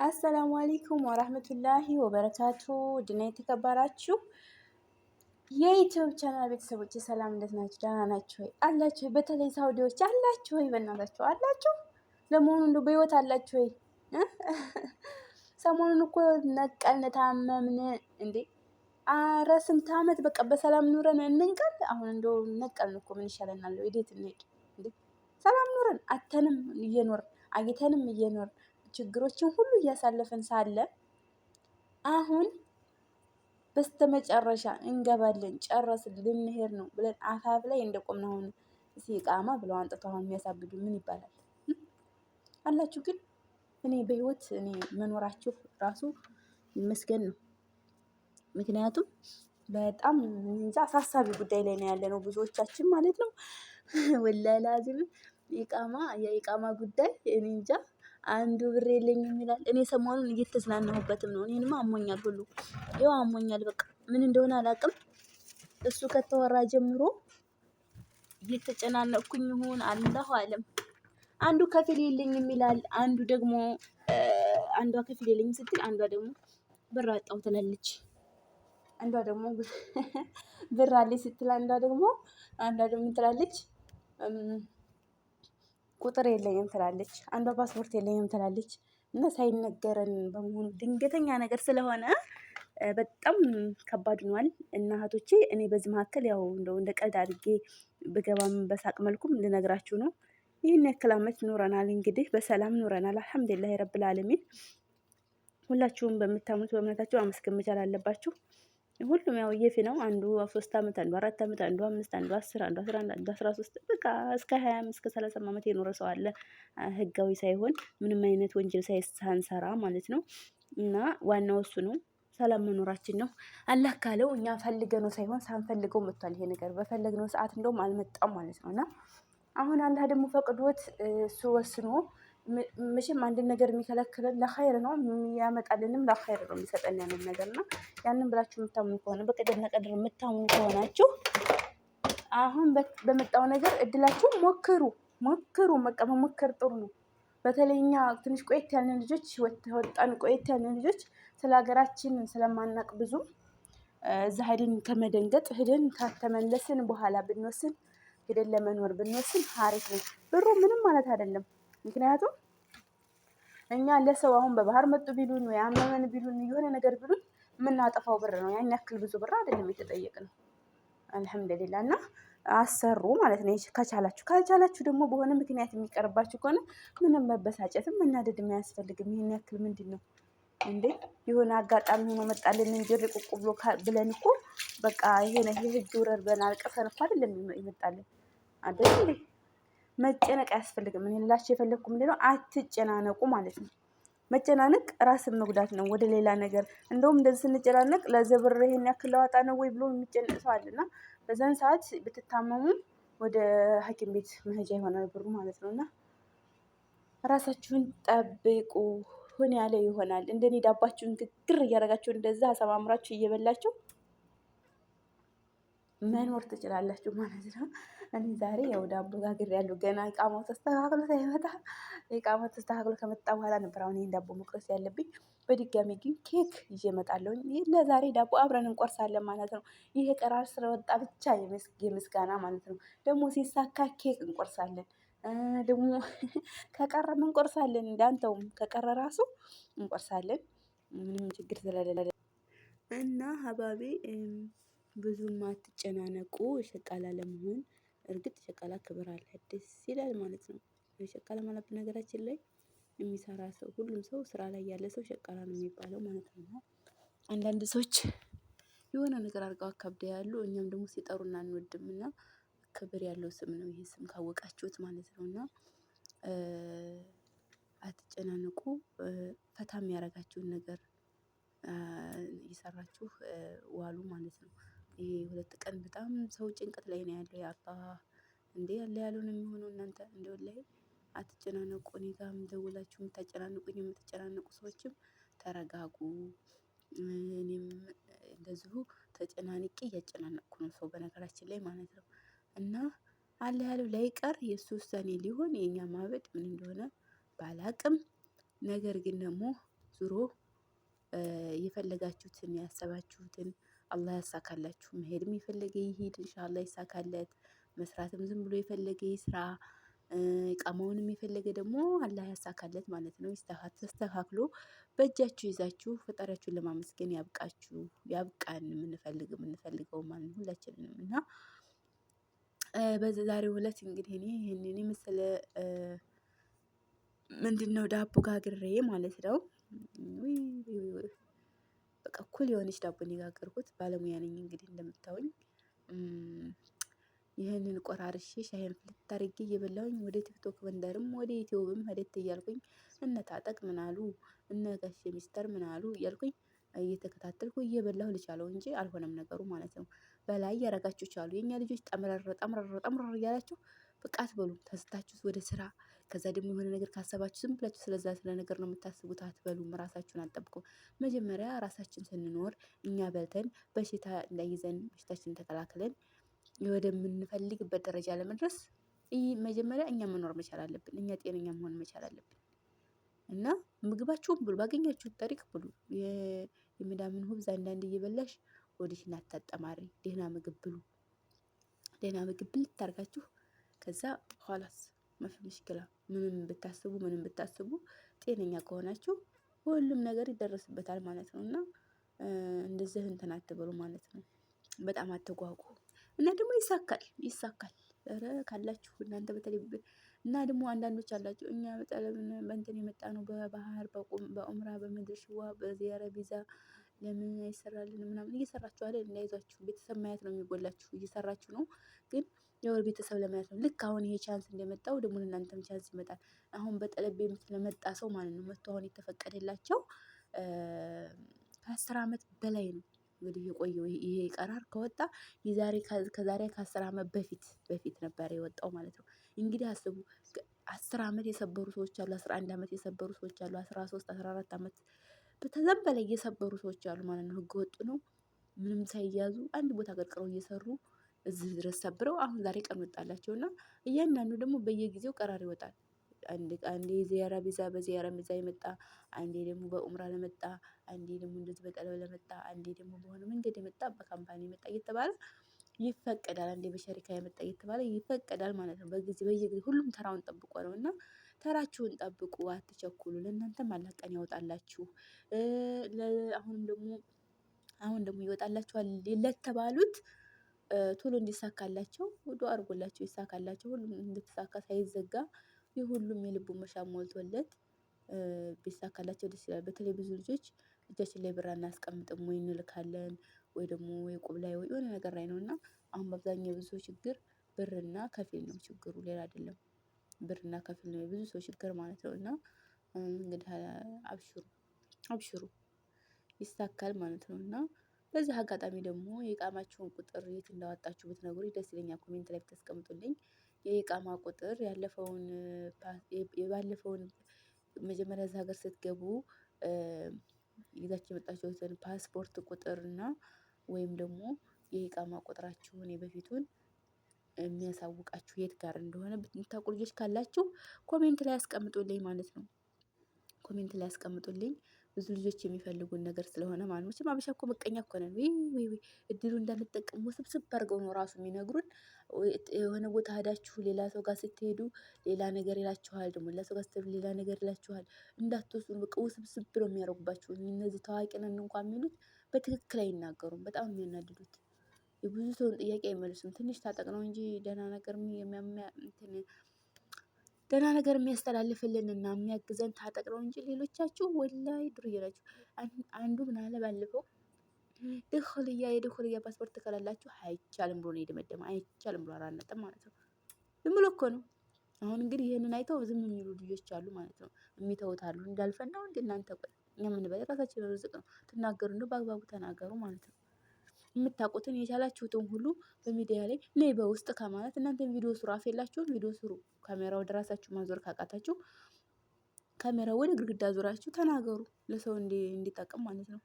السلام عليكم ورحمة الله وبركاته። ድና የተከበራችሁ የዩቲዩብ ቻናል ቤተሰቦች ሰላም፣ እንዴት ናችሁ? ደህና ናችሁ ወይ? አላችሁ ወይ? በተለይ ሳውዲዎች አላችሁ ወይ? በእናታችሁ አላችሁ? ለመሆኑ እንደው በህይወት አላችሁ ወይ? ሰሞኑን እኮ ነቀልን፣ ታመምን እንዴ! አረ ስንት ዓመት በቃ በሰላም ኑረን እንንቀል። አሁን እንደው ነቀልን እኮ ምን ይሻለናል? ወዴት እንሄድ እንዴ? ሰላም ኑረን አተንም እየኖርን አግኝተንም እየኖርን ችግሮችን ሁሉ እያሳለፍን ሳለ አሁን በስተመጨረሻ እንገባለን ጨረስን ልንሄድ ነው ብለን አፋፍ ላይ እንደቆምን አሁን ኢቃማ ብለው አንጥተው አሁን የሚያሳብዱ ምን ይባላል አላችሁ? ግን እኔ በህይወት እኔ መኖራችሁ ራሱ ይመስገን ነው። ምክንያቱም በጣም እንጃ አሳሳቢ ጉዳይ ላይ ነው ያለነው ብዙዎቻችን ማለት ነው። ወላሂ ላዚም ኢቃማ የኢቃማ ጉዳይ እኔ እንጃ አንዱ ብር የለኝም ይላል። እኔ ሰሞኑን እየተዝናናሁበትም ነው። እኔንማ አሞኛል ሁሉ ይኸው አሞኛል። በቃ ምን እንደሆነ አላውቅም። እሱ ከተወራ ጀምሮ እየተጨናነቅኩኝ ይሁን አላሁ አለም። አንዱ ከፊል የለኝም ይላል። አንዱ ደግሞ አንዷ ከፊል የለኝም ስትል አንዷ ደግሞ ብር አጣሁ ትላለች። አንዷ ደግሞ ብር አለኝ ስትል አንዷ ደግሞ ትላለች ቁጥር የለኝም ትላለች፣ አንዷ ፓስፖርት የለኝም ትላለች። እና ሳይነገረን በመሆኑ ድንገተኛ ነገር ስለሆነ በጣም ከባድ ሆኗል። እና እህቶቼ እኔ በዚህ መካከል ያው እንደው እንደ ቀልድ አድርጌ ብገባም በሳቅ መልኩም ልነግራችሁ ነው። ይህን ያክል ዓመት ኖረናል፣ እንግዲህ በሰላም ኖረናል። الحمد لله رب العالمين። ሁላችሁም በምታምኑት በእምነታችሁ አመስገን መቻል አለባችሁ። ሁሉም ያው የፊ ነው። አንዱ 3 ዓመት፣ አንዱ 4 ዓመት፣ አንዱ 5፣ አንዱ 10፣ አንዱ 11፣ አንዱ 13 በቃ እስከ 20 እስከ 30 ዓመት የኖረ ሰው አለ። ህጋዊ ሳይሆን ምንም አይነት ወንጀል ሳንሰራ ማለት ነው። እና ዋናው እሱ ነው፣ ሰላም መኖራችን ነው። አላህ ካለው እኛ ፈልገነው ሳይሆን ሳንፈልገው መጥቷል ይሄ ነገር። በፈለግነው ሰዓት እንደውም አልመጣም ማለት ነው። እና አሁን አላህ ደግሞ ፈቅዶት እሱ ወስኖ መቼም አንድን ነገር የሚከለክለን ለኸይር ነው፣ የሚያመጣልንም ለኸይር ነው የሚሰጠን ያንን ነገር እና ያንን ብላችሁ የምታምኑ ከሆነ በቀደርና ቀድር የምታምኑ ከሆናችሁ አሁን በመጣው ነገር እድላችሁ ሞክሩ ሞክሩ። በቃ መሞከር ጥሩ ነው። በተለይ እኛ ትንሽ ቆየት ያልን ልጆች ወጣን ቆየት ያልን ልጆች ስለ ሀገራችን ስለማናቅ ብዙም እዛ ሄደን ከመደንገጥ ሄደን ከተመለስን በኋላ ብንወስን ሄደን ለመኖር ብንወስን አሪፍ ነው። ብሩ ምንም ማለት አይደለም። ምክንያቱም እኛ ለሰው አሁን በባህር መጡ ቢሉን ወይ አመመን ቢሉን የሆነ ነገር ቢሉን የምናጠፋው ብር ነው። ያን ያክል ብዙ ብር አይደለም የተጠየቅነው። አልሐምዱሊላ እና አሰሩ ማለት ነው ከቻላችሁ። ካልቻላችሁ ደግሞ በሆነ ምክንያት የሚቀርባችሁ ከሆነ ምንም መበሳጨትም መናደድም አያስፈልግም። ይህን ያክል ምንድን ነው እንዴ? የሆነ አጋጣሚ ሆኖ መጣልን እንጂ ቁቁ ብሎ ብለን እኮ በቃ ይሄ የህግ ውረር ብለን አልቅሰን እኮ አይደለም ይመጣልን አይደል እንዴ? መጨነቅ አያስፈልግም። እኔ ልላችሁ የፈለግኩ ምንድነው አትጨናነቁ ማለት ነው። መጨናነቅ ራስን መጉዳት ነው፣ ወደ ሌላ ነገር እንደውም እንደዚህ ስንጨናነቅ ለዘብር ይሄን ያክል ለዋጣ ነው ወይ ብሎ የሚጨነቅ ሰው አለና በዛን ሰዓት ብትታመሙ ወደ ሐኪም ቤት መሄጃ ይሆናል ብሩ ማለት ነው። እና ራሳችሁን ጠብቁ። ሁን ያለ ይሆናል። እንደኔ ዳባችሁን ግግር እያደረጋችሁ እንደዛ አሰማምራችሁ እየበላችሁ መኖር ትችላላችሁ ማለት ነው። እኔ ዛሬ ያው ዳቦ ጋግሬያለሁ። ገና ኢቃማው ተስተካክሎ ሳይመጣ ኢቃማው ተስተካክሎ ከመጣ በኋላ ነበር አሁን ይሄን ዳቦ መቁረስ ያለብኝ። በድጋሚ ግን ኬክ ይዤ እመጣለሁ። ለዛሬ ዳቦ አብረን እንቆርሳለን ማለት ነው። ይሄ ቀራር ስለወጣ ብቻ የምስጋና ማለት ነው። ደግሞ ሲሳካ ኬክ እንቆርሳለን። ደግሞ ከቀረም እንቆርሳለን። እንዳንተውም ከቀረ ራሱ እንቆርሳለን። ምንም ችግር ስለሌለ እና ሀባቢ ብዙም አትጨናነቁ። ሸቃላ ለመሆን እርግጥ ሸቃላ ክብር አለ፣ ደስ ይላል ማለት ነው። ሸቃላ ማለት በነገራችን ላይ የሚሰራ ሰው ሁሉም ሰው ስራ ላይ ያለ ሰው ሸቃላ ነው የሚባለው ማለት ነው። አንዳንድ ሰዎች የሆነ ነገር አድርገው አካብደው ያሉ፣ እኛም ደግሞ ሲጠሩን አንወድም እና ክብር ያለው ስም ነው ይሄ ስም ካወቃችሁት ማለት ነው። እና አትጨናነቁ። ፈታ የሚያደርጋችሁን ነገር እየሰራችሁ ዋሉ ማለት ነው። ይሄ 2 ቀን በጣም ሰው ጭንቀት ላይ ነው ያለው። የአባ እንዴ ያለ ያለውን የሚሆነው እናንተ እንደው ላይ አትጨናነቁ። እኔ ጋርም ደውላችሁ የምታጨናንቁኝ የምትጨናነቁ ሰዎችም ተረጋጉ። እኔም እንደዚሁ ተጨናንቄ እያጨናነቅኩ ነው ሰው በነገራችን ላይ ማለት ነው። እና አለ ያለው ላይቀር የእሱ ውሳኔ ሊሆን የእኛ ማበድ ምን እንደሆነ ባላቅም፣ ነገር ግን ደግሞ ዙሮ የፈለጋችሁትን ያሰባችሁትን አላህ ያሳካላችሁ። መሄድም የፈለገ ይሂድ ኢንሻአላህ ይሳካለት። መስራትም ዝም ብሎ የፈለገ ይስራ። ኢቃማውንም የፈለገ ደግሞ አላህ ያሳካለት ማለት ነው። ተስተካክሎ በእጃችሁ ይዛችሁ ፈጣሪያችሁን ለማመስገን ያብቃችሁ ያብቃን። የምንፈልገው ማለት ነው ሁላችንንም እና በዛሬው እለት እንግዲህ እኔ ይሄንን የመሰለ ምንድነው ዳቦ ጋግሬ ማለት ነው። በቃ እኩል የሆነች ዳቦ ነው የጋገርኩት፣ ባለሙያ ነኝ እንግዲህ እንደምታዩኝ። ይህንን ቆራርሼ ሻይን ፍልት አድርጌ እየበላሁኝ ወደ ቲክቶክ መንደርም ወደ ዩቲዩብም ሄደት እያልኩኝ እነ ታጠቅ ምን አሉ እነ ጋሼ ሚስተር ምን አሉ እያልኩኝ እየተከታተልኩ እየበላሁ ልቻለው እንጂ አልሆነም ነገሩ ማለት ነው። በላይ ያረጋችሁ ቻሉ። የኛ ልጆች ጠምረር ጠምረር ጠምረር እያላችሁ በቃ አትበሉም። ተስታችሁ ወደ ስራ፣ ከዛ ደግሞ የሆነ ነገር ካሰባችሁ ዝም ብላችሁ ስለዛ ስለ ነገር ነው የምታስቡት። አትበሉም፣ ራሳችሁን አትጠብቁም። መጀመሪያ ራሳችን ስንኖር እኛ በልተን በሽታ እንዳይዘን በሽታችንን ተከላክለን ወደምንፈልግበት ደረጃ ለመድረስ መጀመሪያ እኛ መኖር መቻል አለብን። እኛ ጤነኛ መሆን መቻል አለብን። እና ምግባችሁን ብሉ፣ ባገኛችሁት ጠሪቅ ብሉ። የመዳምን ሁብዝ አንዳንድ እየበላሽ ሆድሽን አታጠማሪ። ደህና ምግብ ብሉ። ደህና ምግብ ብልት አድርጋችሁ ከዛ ኋላስ መፍ ምሽክላ ምንም ብታስቡ ምንም ብታስቡ ጤነኛ ከሆናችሁ ሁሉም ነገር ይደረስበታል ማለት ነው። እና እንደዚህ እንትን አትበሉ ማለት ነው። በጣም አትጓጉ። እና ደግሞ ይሳካል ይሳካል። ኧረ ካላችሁ እናንተ በተለይ እና ደግሞ አንዳንዶች አላችሁ እኛ በጠለብን በእንትን የመጣ ነው በባህር በኡምራ በምድር ሽዋ በዚያራ ቪዛ ለምን አይሰራልን ምናምን እየሰራችሁ አይደል? እንዳይዟችሁ ቤተሰብ ማየት ነው የሚጎላችሁ። እየሰራችሁ ነው ግን የወር ቤተሰብ ለማየት ነው። ልክ አሁን ይሄ chance እንደመጣው ደግሞ እናንተም chance ይመጣል። አሁን በጠለብ ለመጣ ሰው ማለት ነው መጥቶ አሁን የተፈቀደላቸው ከ10 አመት በላይ ነው እንግዲህ የቆየው ይሄ ቀራር ከወጣ የዛሬ ከዛሬ ከ10 አመት በፊት በፊት ነበር የወጣው ማለት ነው። እንግዲህ አስቡ፣ 10 አመት የሰበሩ ሰዎች አሉ። 11 አመት የሰበሩ ሰዎች አሉ። 13፣ 14 አመት ከዛም በላይ የሰበሩ ሰዎች አሉ ማለት ነው። ህገ ወጡ ነው። ምንም ሳይያዙ አንድ ቦታ ቀርቅረው እየሰሩ እዚህ ድረስ ሰብረው አሁን ዛሬ ቀን ወጣላቸው እና እያንዳንዱ ደግሞ በየጊዜው ቀራር ይወጣል። አንዴ የዚያራ ቪዛ በዚያራ ቪዛ የመጣ፣ አንዴ ደግሞ በኡምራ ለመጣ፣ አንዴ ደግሞ እንደዚህ በጠለብ ለመጣ፣ አንዴ ደግሞ በሆነ መንገድ የመጣ በ company የመጣ እየተባለ ይፈቀዳል። አንዴ በሸሪካ የመጣ እየተባለ ይፈቀዳል ማለት ነው። በጊዜ በየጊዜ ሁሉም ተራውን ጠብቆ ነው እና ተራችሁን ጠብቁ፣ አትቸኩሉ። ለእናንተም አላህ ቀን ያወጣላችሁ። አሁንም ደግሞ አሁን ደግሞ ይወጣላችኋል ለተባሉት ቶሎ እንዲሳካላቸው ዱአ አድርጎላቸው ይሳካላቸው። ሁሉም እንድትሳካ ሳይዘጋ የሁሉም የልቡ መሻት ሞልቶለት ቢሳካላቸው ደስ ይላል። በተለይ ብዙ ልጆች እጃችን ላይ ብር አናስቀምጥም ወይ እንልካለን ወይ ደግሞ ወይ ቁብ ላይ ወይ የሆነ ነገር ላይ ነው እና አሁን በአብዛኛው የብዙ ሰው ችግር ብርና ከፊል ነው ችግሩ፣ ሌላ አይደለም። ብርና ከፊል ነው የብዙ ሰው ችግር ማለት ነው። እና እንግዲህ አብሽሩ አብሽሩ ይሳካል ማለት ነው። እና በዚህ አጋጣሚ ደግሞ የኢቃማችሁን ቁጥር የት እንዳወጣችሁ ብትነግሩኝ ደስ ይለኛል። comment ላይ ብታስቀምጡልኝ የኢቃማ ቁጥር ያለፈውን የባለፈውን መጀመሪያ እዛ ሀገር ስትገቡ ይዛችሁ የመጣችሁትን ፓስፖርት ቁጥር እና ወይም ደግሞ የኢቃማ ቁጥራችሁን የበፊቱን የሚያሳውቃችሁ የት ጋር እንደሆነ ብታውቁ ልጆች ካላችሁ comment ላይ አስቀምጡልኝ ማለት ነው። comment ላይ አስቀምጡልኝ። ብዙ ልጆች የሚፈልጉን ነገር ስለሆነ ማለት ነው። መቼም አበሻ እኮ ምቀኛ እኮ ነን። ውይ ውይ ውይ እድሉ እንዳንጠቀም ውስብስብ አድርገው ነው ራሱ የሚነግሩን። የሆነ ቦታ ሄዳችሁ ሌላ ሰው ጋር ስትሄዱ ሌላ ነገር ይላችኋል። ደግሞ ሌላ ሰው ጋር ስትሄዱ ሌላ ነገር ይላችኋል። እንዳትወስኑ በቃ ውስብስብ ነው የሚያደርጉባችሁ። እነዚህ ታዋቂ ነን እንኳን የሚሉት በትክክል አይናገሩም። በጣም የሚያናድዱት የብዙ ሰውን ጥያቄ አይመልሱም። ትንሽ ታጠቅ ነው እንጂ ደህና ነገር ደህና ነገር የሚያስተላልፍልንና የሚያግዘን ታጠቅ ነው እንጂ ሌሎቻችሁ ወላይ ዱርዬ ናችሁ። አንዱ ምን አለ ባለፈው ድኽልያ የድኽልያ ፓስፖርት ከሌላችሁ አይቻልም ብሎ ነው የደመደመው። አይቻልም ብሎ 4 ነጥብ ማለት ነው። ዝም ብሎ እኮ ነው። አሁን እንግዲህ ይህንን አይተው ዝም የሚሉ ልጆች አሉ ማለት ነው። የሚተውት አሉ። እንዳልፈን ነው እንደ እናንተ ቆይ እኛ የምንበላ ራሳችን ርዝቅ ነው። ትናገሩ እንደው በአግባቡ ተናገሩ ማለት ነው። የምታውቁትን የቻላችሁትን ሁሉ በሚዲያ ላይ ነይ በውስጥ ከማለት እናንተ ቪዲዮ ስሩ። አፍ የላችሁም? ቪዲዮ ስሩ። ካሜራ ወደ ራሳችሁ ማዞር ካቃታችሁ ካሜራ ወደ ግድግዳ ዞራችሁ ተናገሩ፣ ለሰው እንዲጠቅም ማለት ነው።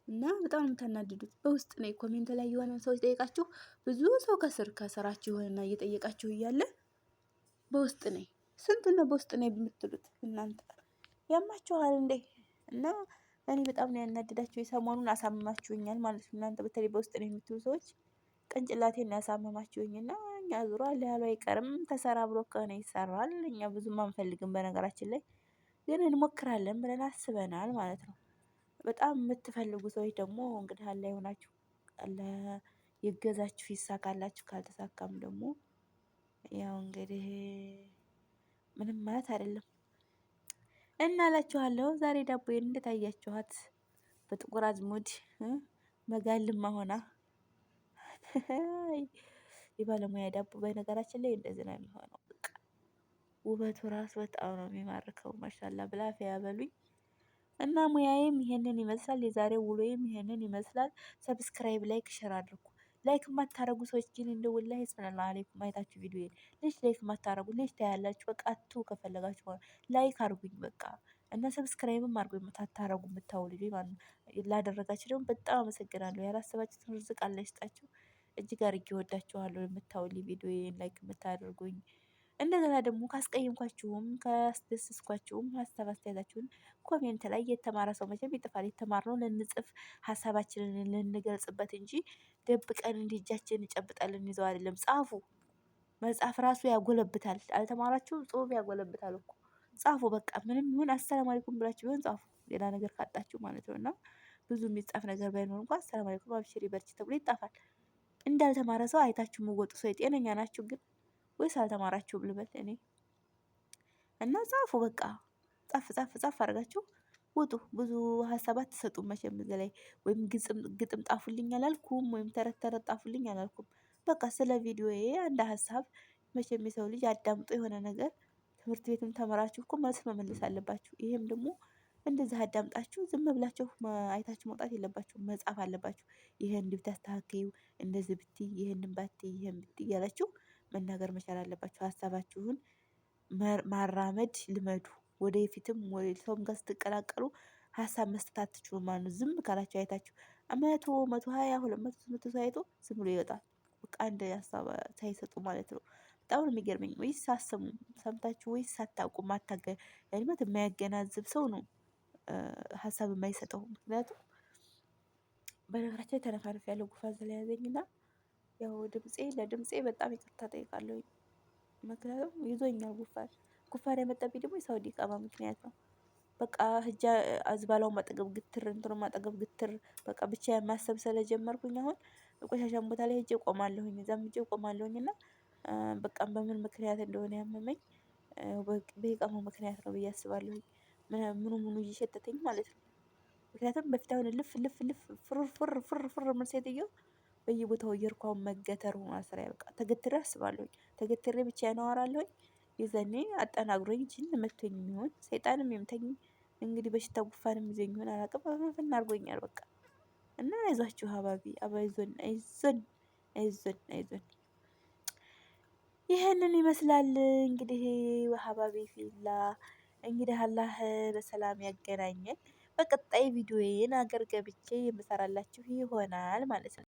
እና በጣም ነው የምታናድዱት። በውስጥ ነይ comment ላይ የሆነ ሰው ጠይቃችሁ ብዙ ሰው ከስር ከስራችሁ የሆነና እየጠየቃችሁ እያለ በውስጥ ነይ ስንት ነው በውስጥ ነይ የምትሉት እናንተ ያማችኋል እንዴ? እና እኔ በጣም ነው ያናደዳችሁ። የሰሞኑን አሳምማችሁኛል ማለት ነው። እናንተ በተለይ በውስጥ ነው የምትሉ ሰዎች ቅንጭላቴን ያሳመማችሁኝ እና እኛ ዙሮ አለ ያሉ አይቀርም ተሰራ ብሎ ከሆነ ይሰራል። እኛ ብዙም አንፈልግም በነገራችን ላይ ግን እንሞክራለን ብለን አስበናል ማለት ነው። በጣም የምትፈልጉ ሰዎች ደግሞ እንግዲህ አላህ ይሆናችሁ፣ አላህ ይገዛችሁ፣ ይሳካላችሁ። ካልተሳካም ደግሞ ያው እንግዲህ ምንም ማለት አይደለም እና እላችኋለሁ። ዛሬ ዳቦዬን እንደታያችኋት በጥቁር አዝሙድ መጋልማ ሆና የባለሙያ ዳቦ በነገራችን ላይ እንደዚህ ነው የሚሆነው። በቃ ውበቱ ራሱ በጣም ነው የሚማርከው። ማሻላ ብላፊ ያበሉኝ እና ሙያዬም ይሄንን ይመስላል። የዛሬው ውሎዬም ይሄንን ይመስላል። subscribe፣ like፣ share አድርጉ። like የማታረጉ ሰዎች ግን እንደው ወላሂ ስብሐነላህ አለይኩም አይታችሁ ቪዲዮ ልጅ like የማታረጉ ልጅ ታያላችሁ። በቃ አቱ ከፈለጋችሁ like አድርጉኝ በቃ እና subscribe ም አድርጉኝ። የምታታረጉ የምታው ልጅ ማለት ነው። ላደረጋችሁ ደግሞ በጣም አመሰግናለሁ። ያላሰባችሁትን ርዝቅ አላህ ይስጣችሁ። እጅግ አድርጌ እወዳችኋለሁ። የምታውልኝ ቪዲዮዬን like የምታደርጉኝ እንደገና ደግሞ ካስቀየምኳችሁም ካስደሰስኳችሁም ሀሳብ አስተያየታችሁን comment ላይ የተማረ ሰው መቼም ይጥፋል። የተማርነው ልንጽፍ ሀሳባችንን ልንገልጽበት እንጂ ደብቀን እንዲህ እጃችንን እንጨብጣለን ልንይዘው አይደለም። ጻፉ። መጻፍ ራሱ ያጎለብታል። አልተማራችሁም? ጽሁፍ ያጎለብታል እኮ ጻፉ። በቃ ምንም ይሁን አሰላም አለይኩም ብላችሁ ቢሆን ጻፉ። ሌላ ነገር ካጣችሁ ማለት ነው። እና ብዙ የሚጻፍ ነገር ባይኖር እንኳን አሰላም አለይኩም አብሽሪ በርቺ ተብሎ ይጣፋል። እንዳልተማረ ሰው አይታችሁ የምወጡ ሰው ጤነኛ ናችሁ ግን ወይስ አልተማራችሁም ልበል እኔ? እና ጻፉ በቃ ጻፍ ጻፍ ጻፍ አድርጋችሁ ውጡ። ብዙ ሀሳብ አትሰጡም መቼም እዚህ ላይ ወይም ግጥም ጣፉልኝ አላልኩም፣ ወይም ተረት ተረት ጣፉልኝ አላልኩም። በቃ ስለ ቪዲዮዬ አንድ ሀሳብ መቼም የሰው ልጅ አዳምጦ የሆነ ነገር ትምህርት ቤትም ተምራችሁ እኮ መልስ መመለስ አለባችሁ። ይሄም ደግሞ እንደዚህ አዳምጣችሁ ዝም ብላችሁ አይታችሁ መውጣት የለባችሁም። መጻፍ አለባችሁ። ይሄን እንዲህ ብታስተካክዩ፣ እንደዚህ ብትይ፣ ይሄንን ባትይ፣ ይሄን ብትይ እያላችሁ መናገር መቻል አለባችሁ። ሀሳባችሁን ማራመድ ልመዱ። ወደፊትም ሰውም ጋር ስትቀላቀሉ ሀሳብ መስጠት አትችሉም ማለት ነው። ዝም ካላችሁ አይታችሁ 100 120 200 300 ሰው አይቶ ዝም ብሎ ይወጣል። በቃ አንድ ሀሳብ ሳይሰጡ ማለት ነው። በጣም ነው የሚገርመኝ። ወይስ አሰሙ ሰምታችሁ ወይስ ሳታውቁ ማታገ ያልመት የማያገናዝብ ሰው ነው ሀሳብ የማይሰጠው። ምክንያቱም በነገራችን ላይ ተነፋነፍ ያለው ጉንፋን ስለያዘኝና ያው ድምፄ ለድምፄ በጣም ይቅርታ ጠይቃለሁ። ምክንያቱም ይዞኛል ጉንፋን። ጉንፋን ያመጣብኝ ደግሞ የሳውዲ ኢቃማ ምክንያት ነው። በቃ ህጃ አዝባላው ማጠገብ ግትር እንትኑ ማጠገብ ግትር በቃ ብቻ ማሰብ ስለጀመርኩኝ አሁን ቆሻሻን ቦታ ላይ ሄጄ እቆማለሁኝ እዛም ሄጄ እቆማለሁኝ እና በቃ በምን ምክንያት እንደሆነ ያመመኝ በኢቃማው ምክንያት ነው ብዬ አስባለሁኝ። ምኑ ምኑ እየሸተተኝ ማለት ነው። ምክንያቱም በፊት አሁን ልፍ ልፍ ልፍ ፍር ፍር ፍር ፍር ምን ሴትዮ በየቦታው እየርኳውን መገተር ሆኗል ስራዬ። በቃ ተገትሬ አስባለሁኝ ተገትሬ ብቻዬን አወራለሁኝ። የዛኔ አጠናግሮኝ ጅን መቶኝ የሚሆን ሰይጣንም ይምታኝ እንግዲህ በሽታ ጉንፋንም ይዞኝ ይሆን አላውቅም። ፍንፍን አድርጎኛል በቃ። እና አይዟችሁ ሀባቢ አይዞን አይዞን አይዞን አይዞን። ይህንን ይመስላል እንግዲህ ሀባቢ ፊላ እንግዲህ አላህ በሰላም ያገናኘን። በቀጣይ ቪዲዮዬን አገር ገብቼ የምሰራላችሁ ይሆናል ማለት ነው።